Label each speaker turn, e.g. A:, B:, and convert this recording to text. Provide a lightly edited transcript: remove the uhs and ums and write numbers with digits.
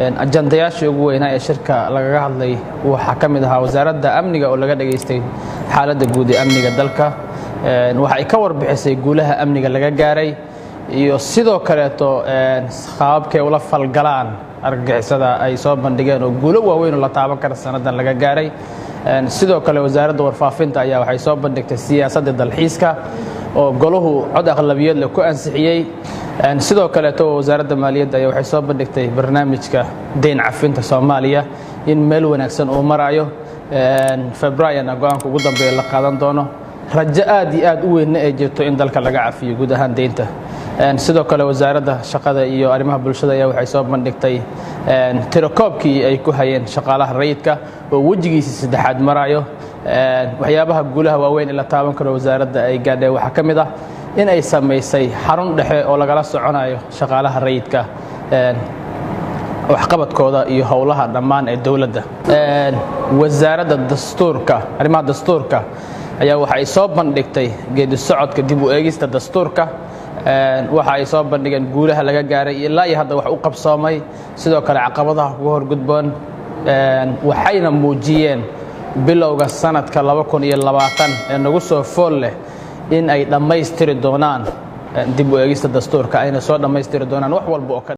A: Ajandayaashii ugu weynaa ee shirka lagaga hadlay waxaa ka mid ahaa wasaaradda amniga oo laga dhageystay xaaladda guud ee amniga dalka. Waxa ay ka warbixisay guulaha amniga laga gaaray iyo sidoo kaleeto qaababkay ula falgalaan argagixisada ay soo bandhigeen oo guulo waaweyn oo la taaban kara sannadan laga gaaray. Sidoo kale wasaaradda warfaafinta ayaa waxay soo bandhigtay siyaasadda dalxiiska oo golahu cod aqlabiyad leh ku ansixiyey. Sidoo kaleeto wasaaradda maaliyadda ayaa waxay soo bandhigtay barnaamijka deyn cafinta Soomaaliya in meel wanaagsan uu marayo, Februaryna go-aanka ugu dambeeya la qaadan doono, rajo aad iyo aad u weynna ay jirto in dalka laga cafiyo guud ahaan deynta. Sidoo kale wasaaradda shaqada iyo arrimaha bulshada ayaa waxay soo bandhigtay tirakoobkii ay ku hayeen shaqaalaha rayidka oo wejigiisii saddexaad marayo. Waxyaabaha guulaha waaweyn ee la taaban karo wasaaradda ay gaadheen waxaa ka mid ah in ay samaysay xarun dhexe oo lagala soconayo shaqaalaha rayidka waxqabadkooda iyo howlaha dhammaan ee dowladda. Wasaaradda dastuurka, arrimaha dastuurka ayaa waxa ay soo bandhigtay geedi socodka dib u eegista dastuurka. Waxa ay soo bandhigeen guulaha laga gaaray ilaa iyo hadda wax u qabsoomay, sidoo kale caqabadaha kuga horgudboon, waxayna muujiyeen bilowga sanadka 2020 ee nagu soo fool leh in ay dhammaystiri doonaan dib u eegista dastuurka, ayna soo dhammaystiri doonaan wax walba oo ka